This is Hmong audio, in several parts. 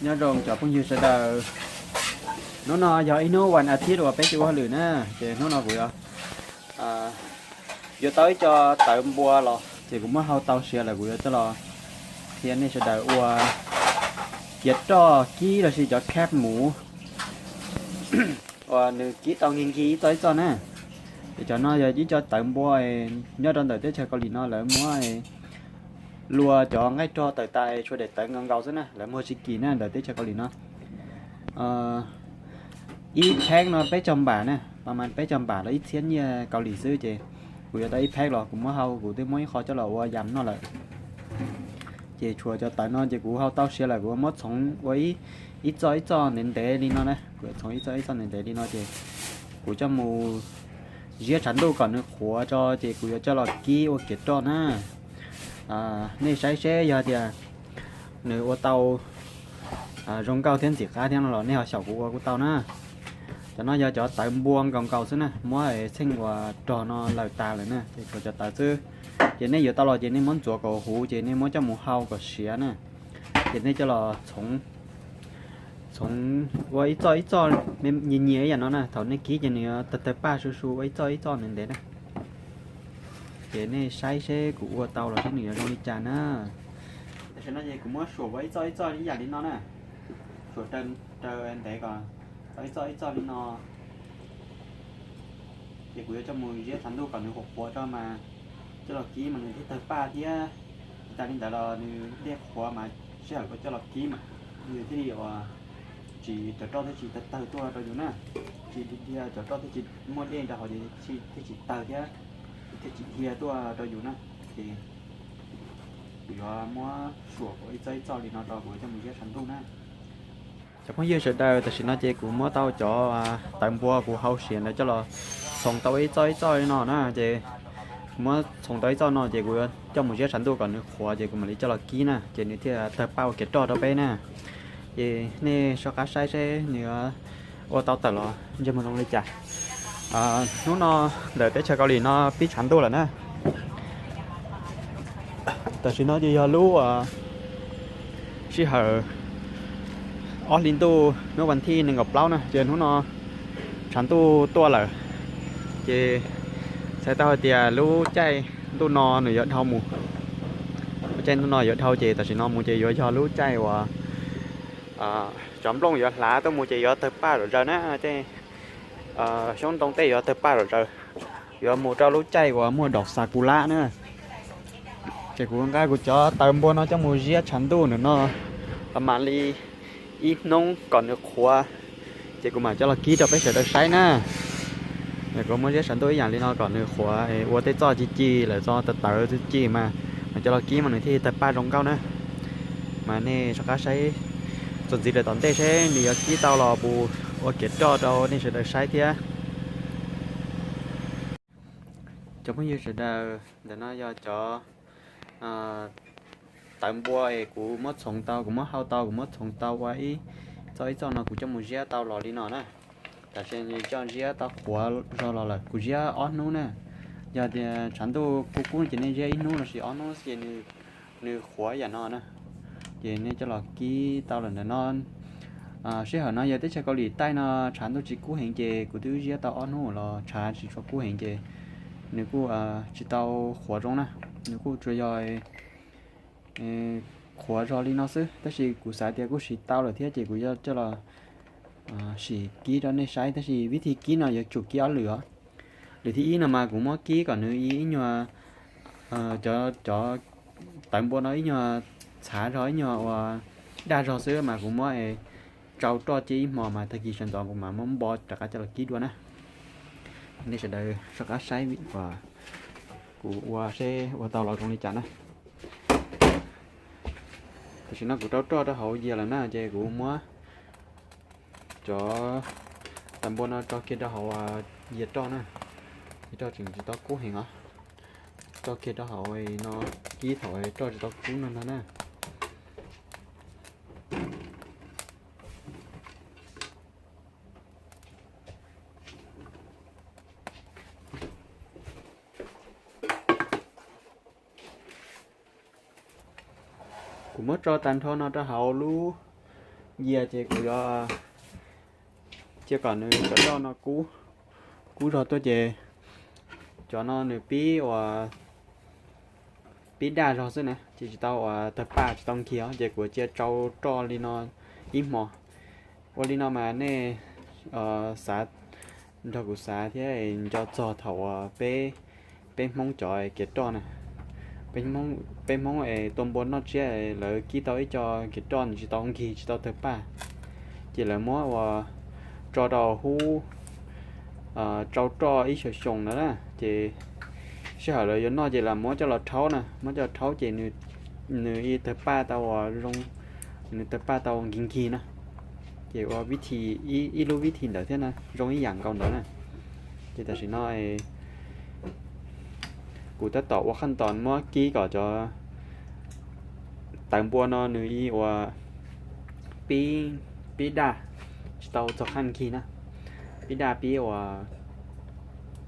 Nyob zoo cov phooj ywg sawv daws, hnub no yog ib hnub vas as thiv uas peb tsis ua hauj lwm na, ces hnub no kuv yuav, yuav tau ib co tawv npua los ces kuv muab hau tau siav lawm, kuv yuav coj los qhia nej sawv daws ua kiav roj kib los sis cov khab muv uas nws kib tau nkig nkig ib txoj ib txoj na. Ces cov no yog ib co tawv npua nyob rau ntawm teb chaws Kaus Lim no lawv muab luas cov nqaij rog tawm tas tshuav daim tawv nkaus nkaus xwb na, lawv muag tsis kim na ntawm teb chaws Kaus Lim no. Ib phab no peb caug npam na, pab mas peb caug npam los ib txhiab nyiaj Kaus Lim xwb ces kuv yuav tau ib phab los kuv muab hau, kuv twb muab ib qho coj los ua yam noj lawm. Ces tshuav cov tawv no ces kuv hau tau siav lawm, kuv muab txhoov ua ib txoj ib txoj ntev ntev li no na, kuv txhoov ib txoj ib txoj ntev ntev li no ces kuv coj mus ziab tshav ntuj kom nws qhuav tso ces kuv yuav coj los kib ua kiav roj na. Nej saib seb yog tias nws ua tau zoo nkauj thiab ntxim qab thiab no los nej ho xyaum kuv ua kuj tau na. Cov no yog cov tawv npua nkaus nkaus xwb na, muab txheej uas rog no lawm tas lawm na, ces tshuav cov tawv xwb. Ces nej yuav tau los ces nej muab ntxuav kom huv ces nej muab coj mus hau kom siav na. Ces nej coj los txhoov, txhoov ua ib txoj ib txoj nyias nyias ib yam no na, thaum nej kib ces nws yuav tawg tawg paj su su ua ib txoj ib txoj ntev ntev na. Ces nej saib seb kuv ua tau los seb nws yuav zoo li cas na. Tam sim no ces kuv muab suam ua ib txoj ib txoj ib yam li no na, suam raws ntev kom tau ib txoj ib txoj li no. Ces kuv yuav coj mus ziab tshav ntuj kom nws qhuav qhuav tso mas coj los kib mas nws thiaj tawg paj thiab. Tsis tas li ntawd los nws dej qhuav mas sij hawm koj coj los kib mas nws thiaj li uas tsis, cov roj thiaj tsis tawg tawg tuaj rau yus na, tsis dhia, cov roj thiaj tsis muaj dej rau hauv ces thiaj tsis tawg thiab thiaj tsis dhia tuaj rau yus na. Ces kuv yuav muab suam ua ib txoj ib txoj li no rau kuv coj mus ziab tshav ntuj na. Cov phooj ywg sawv daws, tam sim no ces kuv muab tau cov tawv npua kuv hau siav ntawd coj los txhoov tau ib txoj ib txoj li no na, ces kuv muab txhoov tau ib txoj no ces kuv yuav coj mus ziab tshav ntuj kom nws qhuav ces kuv mam li coj los kib na, ces nws thiaj tawg paj ua kiav roj rau peb na. Ces nej soj qab saib seb nws ua tau tawm los ntsej muag zoo li cas. Hnub no ntawm teb chaws Kaus Lim no pib tshav ntuj lawm na. Tam sim no ces yog lub sij hawm ob hli ntuj hnub vas thib nees nkaum plaub na, ces hnub no tshav ntuj tuaj lawm. Ces txhais tau hais tias lub caij ntuj no nws yuav dhau mus, lub caij ntuj no yuav dhau ces tam sim no mus ces yuav yog lub caij uas cov nplooj yuav hlav tuaj mus ces yuav tawg paj zom zaws na, tej xyoob ntoo tej yuav tawg paj zom zaws, yuav mus rau lub caij uas muaj daum xakulas na. Ces kuv nqa kuv cov tawv npua no coj mus ziab tshav ntuj ntawm no, mam li ib hnub kom nws qhuav, ces kuv mam coj los kib rau peb sawv daws saib na. Kuv muab ziab tshav ntuj ib yam li no kom nws qhuav, ua tej txoj ci ci lawm, txoj tawv tawv ci ci mas, mam coj los kib mas nws thiaj tawg paj zoo nkauj na. Mas nej soj qab saib txuas ntxiv lawm tom ntej seb nws yuav kib tau los puas ua kiav roj rau nej sawv daws saib thiab. Cov phooj ywg sawv daws, ntawm no yog cov tawv npua es kuv muab txhoov tau, kuv muab hau tau, kuv muab txhoov tau ua ib txoj ib txoj no kuv coj mus ziab tau los li no na. Tam sim no coj ziab tau qhuav zog los lawm, kuv ziab ob hnub na. Yog tias tshav ntuj kub kub ces nej ziab ib hnub los sis ob hnub ces nws qhuav yam no na. Ces nej coj los kib tau lawm ntawm no. Sij hawm no yog teb chaws Kaus Lim Taij no tshav ntuj tsis kub heev ces kuv twb ziab tau ob hnub los tshav tsis tshua kub heev ces nws kuj tsis tau qhuav zoo na. Nws kuj tsuas yog qhuav zog li no xwb, tab sis kuv xav tias kuj siv tau lawm thiab ces kuv yuav coj los sim kib rau nej saib, tab sis vib thib kib no yuav tsum kib ob lwm os. Lwm thib ib no mas kuv muab kib kom nws ib nyuag, cov, cov tawv npua no ib nyuag txhav zog, ib nyuag ua daj zog xwb mas kuv muab tsau roj cia ib hmo mas tag kis sawv ntxov kuv mam muab npo rov qab coj los kib dua na. Nej sawv daws soj qab saib uas kuv ua seb ua tau los zoo li cas na. Tam sim no kuv rau roj rau hauv yias lawm na, ces kuv muab cov tawv npua no tso kiag rau hauv yias roj na. Yias roj tseem tsis tau kub heev os. Tso kiag rau hauv no, kib thaum roj tsis tau kub no ntag na. Kuv muab tso tag nrho no rau hauv lub Ntsia ces kuv yuav cia kom nws cov roj no kub, kub zog tuaj ces cov no nws pib uas pib daj zog xwb na, ces tsis tau uas tawg paj tsis tau nkig os, ces kuv cia tsau roj li no ib hmo. Ua li no mas nej xav nrog kuv xav thiab nco txog thaum uas peb, peb Hmoob cov kev roj na. Peb Hmoob es tua npua noj tsiab lawv kib tau ib co kev roj nws tsis tau nkig tsis tau tawg paj, ces lawv muab uas tso rau hub tsau roj ib xyoos xyoos ntawd na, ces sij hawm lawv yuav noj ces lawv muab coj los rhaub na, muab coj los rhaub ces nws ib tawg paj tau uas zoo, nws tawg paj tau nkig nkig na. Ces ua vib thi, ib lub vib thi ntawd thiab na zoo ib yam nkaus ntawd na. Ces tam sim no kuv tab tom ua qhaj tos muab kib kom cov tawv npua no nws ib uas pib, pib daj tsis tau txog qhaj nkig na, pib daj pib uas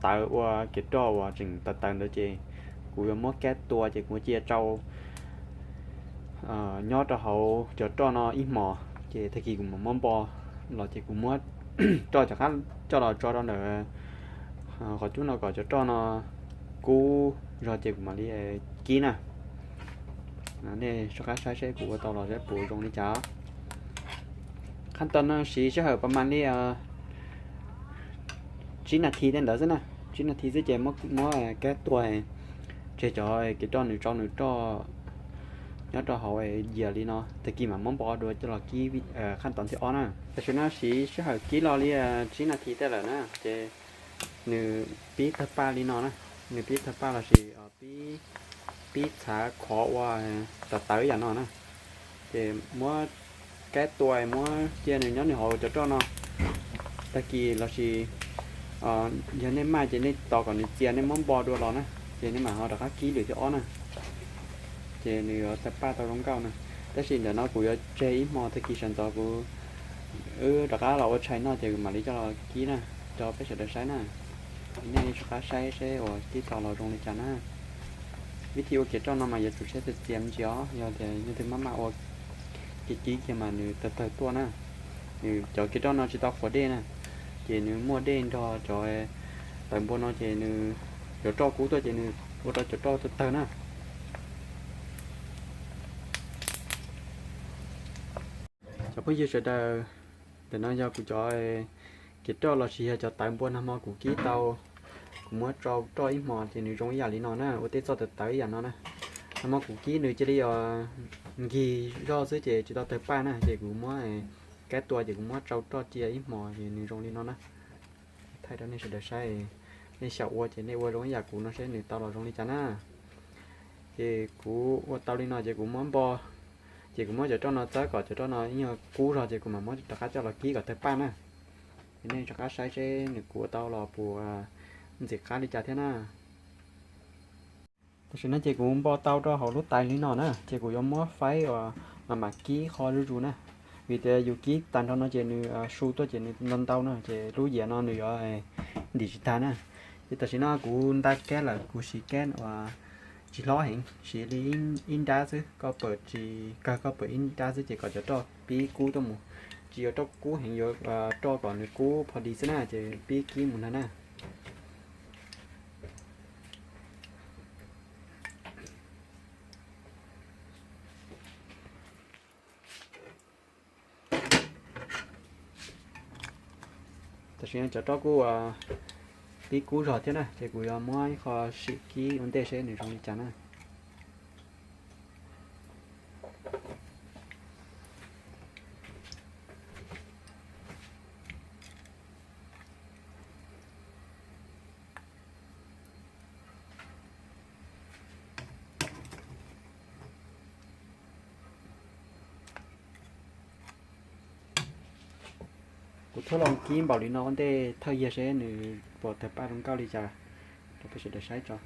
tawv ua kev roj uas tseem tawv tawv ntawd ces kuv yuav muab kab tua ces kuv cia tsau nyob rau hauv cov roj no ib hmos, ces tag kis kuv mam muab npo los ces kuv muab roj cov qab coj los tso rau ntawm qhov cub no kom cov roj no kub zog ces kuv mam li kib na. Nej soj qab saib seb kuv ua tau los seb puas zoo li cas. Qhaj tos no siv sij hawm pas mas li tsib nas this tej ntawd xwb na, tsib nas this xwb ces muab kab tua tseg cov kev roj nws tsau nws roj nyob rau hauv yias li no, tag kis mam muab npo dua coj los kib qhaj tos thib ob na. Tam sim no siv sij hawm kib los li tsib nas this tej lawm na, ces nws pib tawg paj li no na, nws pib tawg paj lossis pib txhav khov ua tawv tawv yam no na. Ces muab kab tua muab cia nws nyob nws hauv cov roj no. Tag kis lossis yog nej maj ces nej tos kom nws txias nej muab npo dua los na, ces nej mam ho rov qab kib lwm thib ob na. Ces nws yuav tawg paj tau zoo nkauj na. Tab sis ntawm no kuv yuav tseg ib hmo, tag kis sawv ntxov kuv wb rov qab los ua tshais noj ces kuv mam li coj los kib na, rau peb sawv daws saib na. Nej soj qab saib seb uas kib tau los zoo li cas na. Vib thi ua kev roj no mas yuav tsum saib txias txias me ntsis os, yog tias leej twg maj maj ua kev kib kiag mas nws tawg tawg tuaj na. Nws cov kev roj no tsis tau qhuav dej na, ces nws muaj dej nrog cov tawv npua no ces nws cov roj kub tuaj ces nws ua rau cov roj tawg tawg na. Cov phooj ywg sawv daws, ntawm no yog kuv cov kev roj lossis yog cov tawv npua nag hmo kuv kib tau. Kuv muab tsau roj ib hmos ces nws zoo ib yam li no na, ua tej txoj tawv tawv ib yam no na. Nag hmo kuv kib nws cia li os nkig zog xwb ces tsis tau tawg paj na, ces kuv muab kab tua ces kuv muab tsau roj cia ib hmos ces nws zoo li no na. Thaij rau nej sawv daws saib, nej xyaum ua ces nej ua zoo ib yam kuv no seb nws tau los zoo li cas na. Ces kuv ua tau li no ces kuv muab npo, ces kuv muab cov roj no txawb kom cov roj no ib nyuag kub zog ces kuv mam muab rov qab coj los kib kom tawg paj na. Ces nej rov qab saib seb nws kuv ua tau los puas ntxim qab li cas thiab na. Tam sim no ces kuv npo tau rau hauv lub tais li no na, ces kuv yuav muab faib uas mam mam kib qho zuj zus na. Vim tias yus kib tag nrho no ces nws su tuaj ces nws ntau ntau na, ces lub yias no nws yuav ntim tsis tag na. Ces tam sim no kuv nta kab lawm, kuv siv kab uas tsis hlob heev, siv li ib nrab xwb, koj pam tsis kawg, koj pam ib nrab xwb ces kom cov roj pib kub tuaj mus. Tsis yuav roj kub heev, yuav roj kom nws kub pho dis xwb na, ces pib kib mus ntag na. Tam sim no cov roj kuj pib kub zog thiab na, ces kuv yuav muab ib qho sim kib ua ntej seb nws zoo li cas na. Kuv thuaj los kib npaum li no ua ntej thawj yag seb nws puas tawg paj zoo nkauj li cas rau peb sawv daws saib tso.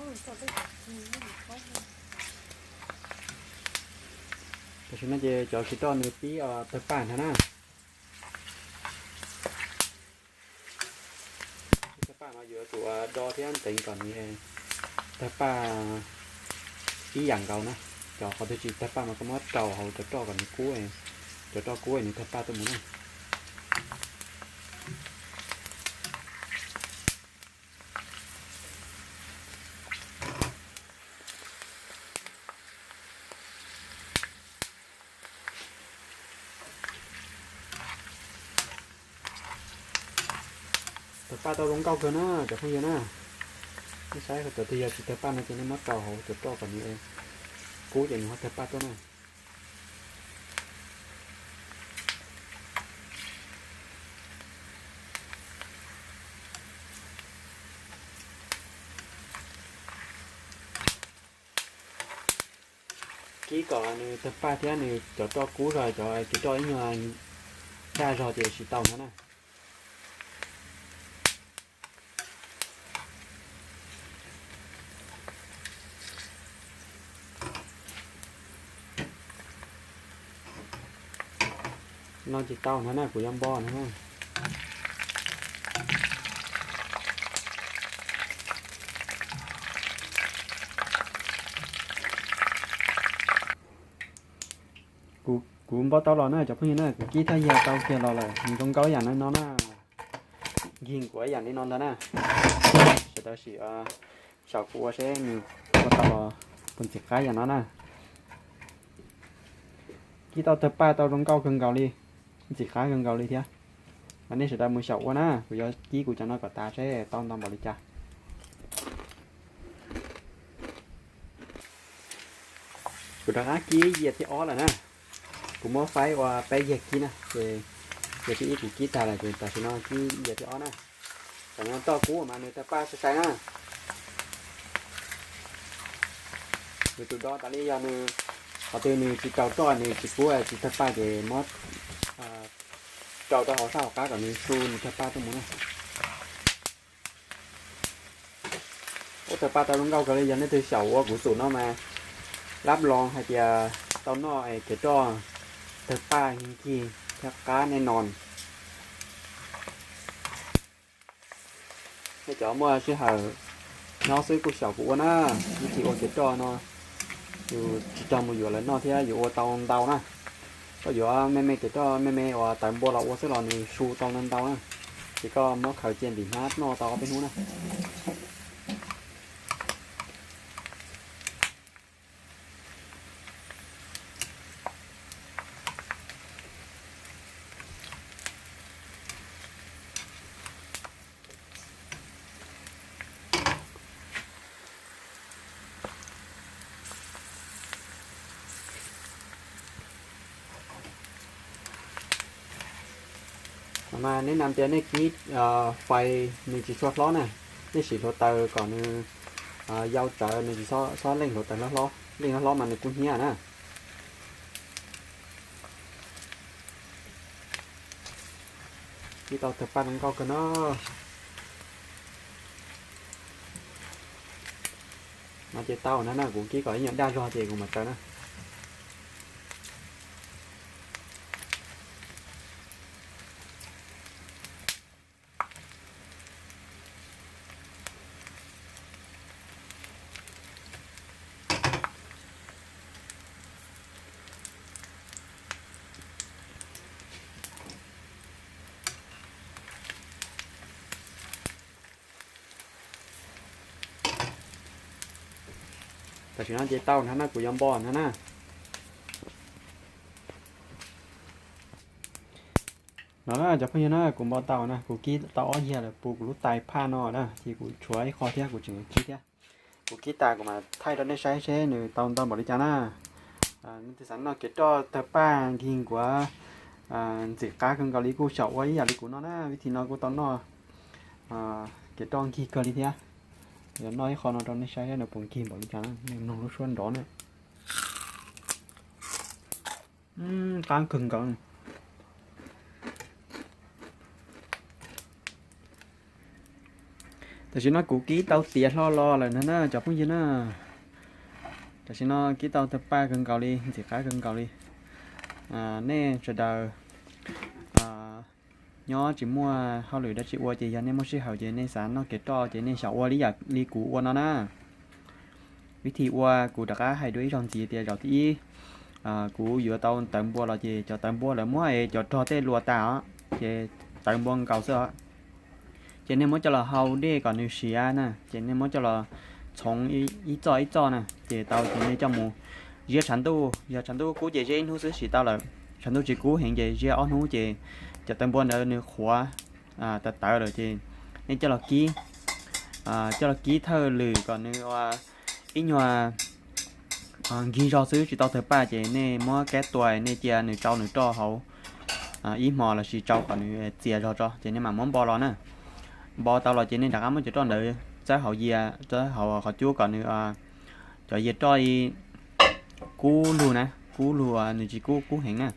Tam sim no ces cov kis roj nws pib tawg paj ntag na. Tawg paj mas yuav tsum do thiab ntxeev kom nws tawg paj ib yam nkaus na. Cov qhov twg tsis tawg paj mas koj muab rau hauv cov roj kom nws kub, cov roj kub nws tawg paj tuaj mus na. Tawg paj tau zoo nkauj kawg na cov phooj ywg na. Nej saib cov twg yog tsis tawg paj no ces nej muab rau hauv cov roj kom nws kub ces nws ho tawg paj tuaj na. Kib kom nws tawg paj thiab nws cov roj kub zog, cov kis roj ib nyuag daj zog ces tsis tau ntag na. No tsis tau ntag na, kuv yuav npo ntag na. Kuv npo tau los na cov phooj ywg na, kuv kib thaj yag tau kiag los lawm, nws zoo nkauj ib yam li no na. Nkig nkuav ib yam li no ntag na. Sawv daws sim xyaum kuv ua seb nws ua tau los puas ntxim qab yam no na. Kib tau tawg paj tau zoo nkauj kawg nkaus li, ntxim qab kawg nkaus li thiab. Nej sawv daws mus xyaum ua na, kuv yuav kib kuv cov no kom tas seb tau ntau npaum li cas. Kuv rov qab kib yag thib ob lawm na. Kuv muab faib ua peb yag kib na, ces yag thib ib kuv kib tag lawm ces tam sim no kib yag thib ob na. Tam sim no roj kub mas nws tawg paj sai sai na. Yuav tsum do tas li, yog nws qhov twg nws tsis raus roj nws tsis kub tsis tawg paj ces muab rau rau hauv sab hauv qab kom nws su nws tawg paj tuaj mus na. Ua tawg paj tau zoo nkauj kawg li, yog leej twg xyaum ua kuv xum no mas lab loo hais tias tau noj kev roj tawg paj nkig thiab qab nej no. Nej cov muaj sij hawm nyob xwb kuj xyaum kuv ua na, ib chim ua kev roj no yus tsis tau mus yuav lawv noj thiab yus ua tau ntau na. Koj yuav me me kev roj me me uas tawv npua los ua xwb los nws su tau ntau ntau na. Ces koj muab khaws cia ntim hnab noj tau ob peb hnub na. Mas nej nam tias nej kib fais nws tsis tshua hlob na, nej siv hluav taws kom nws yau tsawv, nws tsis txhob leej hluav taws hlob hlob, leej hlob hlob mas nws kuj hnyiab na. Kib tau tawg paj zoo nkauj kawg no. No ces tau na, kuv kib kom ib nyuag daj zog ces kuv mam tsaws na. Tam sim no ces tau ntag na, kuv yuav npo ntag na. No na cov phooj ywg na, kuv npo tau na, kuv kib tau ob yag lawm puv kuv lub tais phaj no na, ces kuv tshuav ib qho thiab kuv tseem kib thiab. Kuv kib tas kuv mam thaij rau nej saib seb nws tau ntau npaum li cas na. Nej twg xav noj kev roj tawg paj nkig nkuav ntxim qab kawg nkaus li kuj xyaum ua ib yam li kuv no na, vib thib no kuj tau noj kev roj nkig kawg li thiab. Yuav noj ib qho no rau nej saib seb nws puas nkig npaum li cas na, nej mloog lub suab nrov na. Qab kawg nkaus. Tam sim no kuv kib tau tiav hlo los lawm no na cov phooj ywg na. Tam sim no kib tau tawg paj kawg nkaus li, ntxim qab kawg nkaus li. Nej sawv daws nyob tsis muaj hauj lwm dab tsi ua ces yog nej muaj sij hawm ces nej xav noj kev roj ces nej xyaum ua li yam li kuv ua no na. Vib thib ua kuv rov qab hais dua ib zaug ntxiv tias zaum thib ib, kuv yuav tau tawv npua los ces cov tawv npua lawv muab es cov rog tej luas tas os, ces tawv npua nkaus xwb os. Ces nej muab coj los hau dej kom nws siav na, ces nej muab coj los txhoov ib txoj ib txoj na, ces tau ces nej coj mus ziab tshav ntuj. Yog tshav ntuj kub ces ziab ib hnub xwb siv tau lawm. Tshav ntuj tsis kub heev ces ziab ob hnub ces cov tawv npua ntawd nws qhuav tawv tawv lawm ces nej coj los kib, coj los kib thawj lwm kom nws ua ib nyuag nkig zog xwb tsis tau tawg paj ces nej muab kab tua nej cia nws tsau nws roj hauv ib hmo lossis tsau kom nws txias zog tso ces nej mam muab npo los na. Npo tau los ces nej rov qab muab cov roj ntawd txawb hauv yias, txawb hauv qhov cub kom nws cov yias roj kub lug na, kub lug nws tsis kub kub heev na.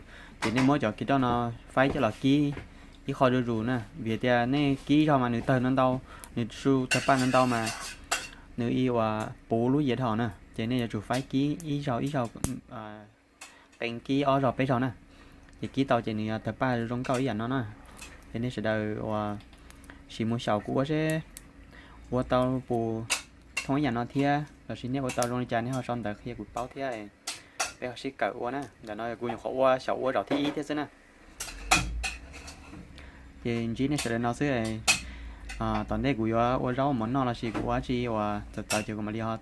Ces nej muab cov kiav roj no faib coj los kib ib qho zuj zus na, vim tias nej kib zog mas nws tawg ntau ntau, nws su tawg paj ntau ntau mas nws ib ua puv lub yias dhos na, ces nej yuav tsum faib kib ib zaug ib zaug, qee kib ob zaug peb zaug na, ces kib tau ces nws yuav tawg paj zoo nkauj ib yam no na. Ces nej sawv daws uas sim mus xyaum kuv ua seb ua tau puas thooj ib yam no thiab lossis nej ua tau zoo li cas nej ho sau ntawv qhia kuv paub thiab, peb ho sib kawm ua na. Ntawm no kuv nyuam qhuav ua xyaum ua zaum thib ib thiab xwb na. Ces ntsib nej sawv daws no xwb, tom ntej kuv yuav ua zaub mov noj lossis kuv ua dab tsi uas txawv txawv ces kuv mam li ho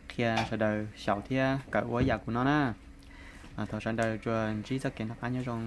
qhia sawv daws xyaum thiab kawm ua ib yam kuv no na. Thov sawv daws tsuas ntsib txoj kev noj qab nyob zoo.